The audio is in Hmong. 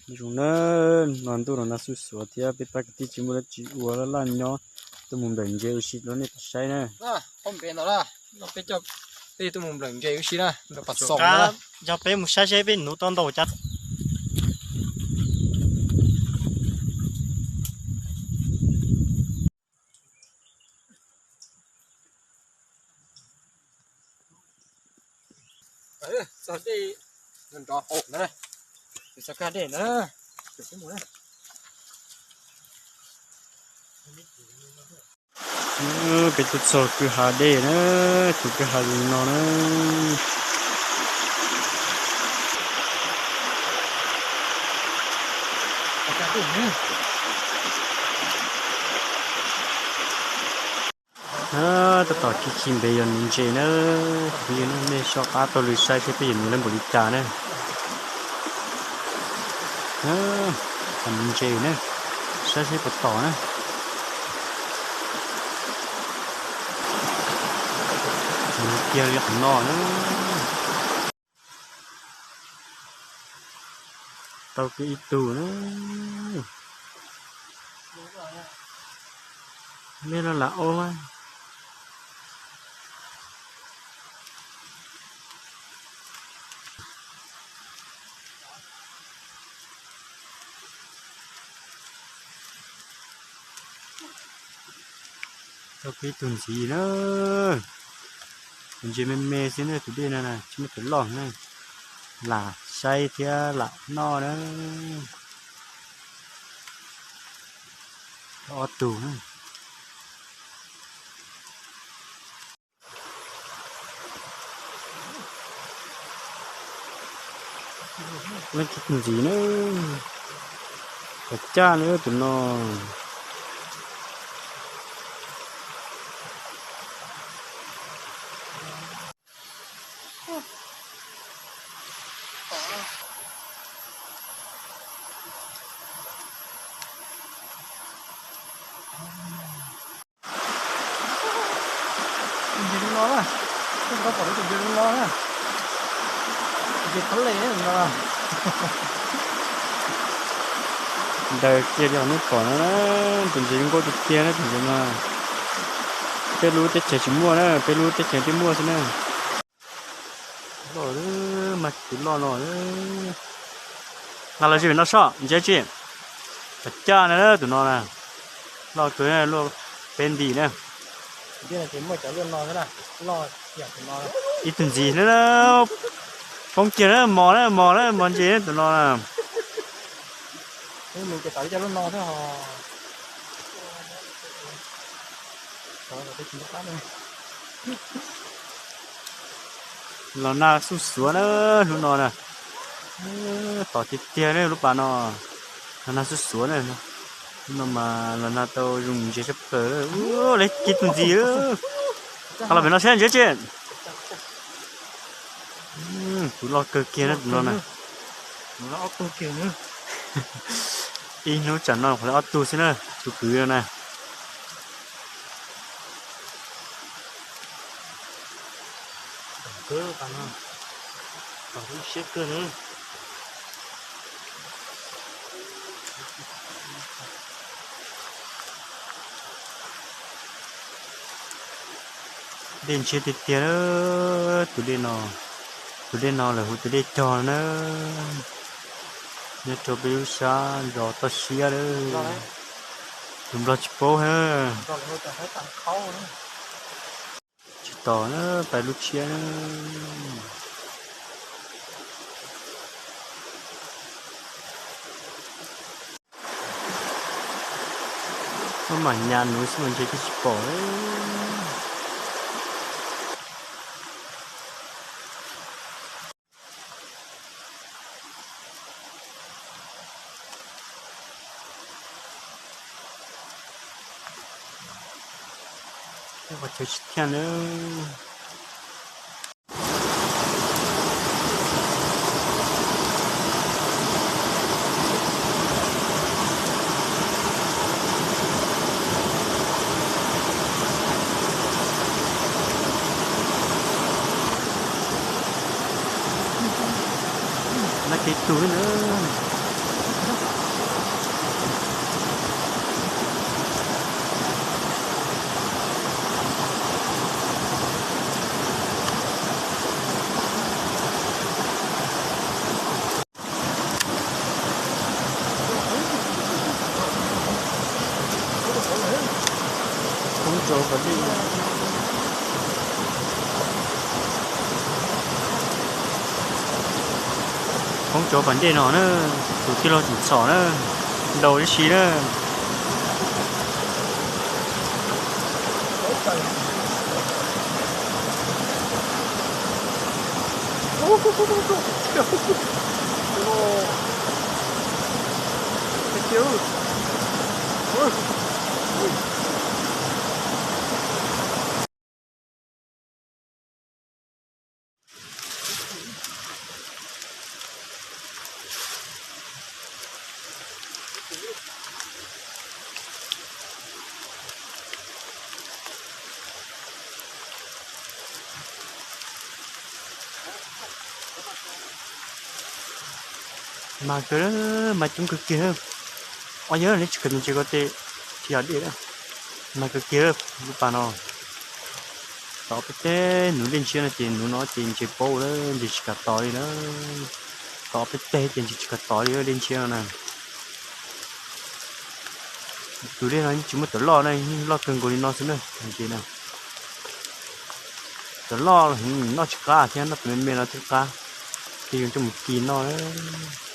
Zoo na, no ntuj no nag xuj xuav thiab peb pab kwv tij tsis muaj dab tsi ua, laj laj nyob, tuaj mus nplawm ntses ua si rau nej tau saib na. Peb coj peb tuaj mus nplawm ntses ua si na, nplawm pas xoom na. Yog peb mus saib seb peb nuv tau ntau cas. Txog dej nrov haus na, txog kwj ha dej na. Peb tuaj txog kwj ha dej na, tus kwj ha zoo no na. Tab tom khi khi npe yog nuv ntses na, kuv yog nej soj qab taug lw saib seb peb yuav nuv lawv npaum li cas na. Nuv ntses na, saib seb puas tom na. Nuv kiag li qhov no na. Tau kiag ib tug na. Nej los lam ua mas. Tau kiag ib tug ntxiv na. Tus ntses me me xwb na, tus dej no na, tsis muaj tus loj na. Lam saib thiab lam noj na. Ob tug na. Leej twg tus ntxiv na, qhov caj na tus no. Tus ntses zoo no na, koj tsis tau pom tus ntses zoo no na. Tus ntses thab le no. Ntaws kiag li nej pom no na, tus ntses zoo nkauj tiag tiag na tus ntses no. Peb lub teb chaws tsis muaj na, peb lub teb chaws thiaj muaj xwb na. Loj, mas tus loj no. Nqa los zij no soj ntsia tsi. Cov caj na tus no na. Loj kawg, luaj peb ntim na. Ib tug ntxiv na, poob kiag na, mos na, mos na, mos ntses na tus no na. Los nag xuj xuav na, hnub no na. Tom tiag tiag na lub pas no. Los nag xuj xuav na. Hnub no mas los nag tau zoo ntses tshaj plaws. Lawv kiag tus ntxiv. Qhov los pem no saib ntsia tsi. Tus loj kawg kiag na tus no na. Ib hnub tsam no qhov li ob tug xwb na, tus kwv no na. Dej ntshiab tiag tiag, tus dej no, tus dej no lawv hu tus dej cog na. Nyob rau peb lub sab nrog toj siab lawm. Tus nplog tsis paub na. Tsis tos na, pais lub tshiab na. Maj mam nyas nuv xwb mas ntses twb tsis pom. Qhov chaw tsis thiaj na. Nag kiag tug na. Poob rau pas dej no na, tus tij laug tseem txhom na, ntaus tib si na. Mag kawg, mag coob kawg kiag. Ob yawg neb tsis kawm ntses ko ces tsis yog dej. Mag kawg kiag lub pas no. Tom peb teg nuv dej ntshiab no ces nuv no ces ntses paub lawm, ntses tsis kam tos li na. Tom peb teg ces ntses tsis kam tos li dej ntshiab no na. Tus dej no yeej tsis muaj cov loj na, yeej loj kawg nkaus li no xwb na, ntses na. Cov loj los noj tsis qab thiab, noj tus me me no thiaj qab, ces yuav coj mus kis noj na.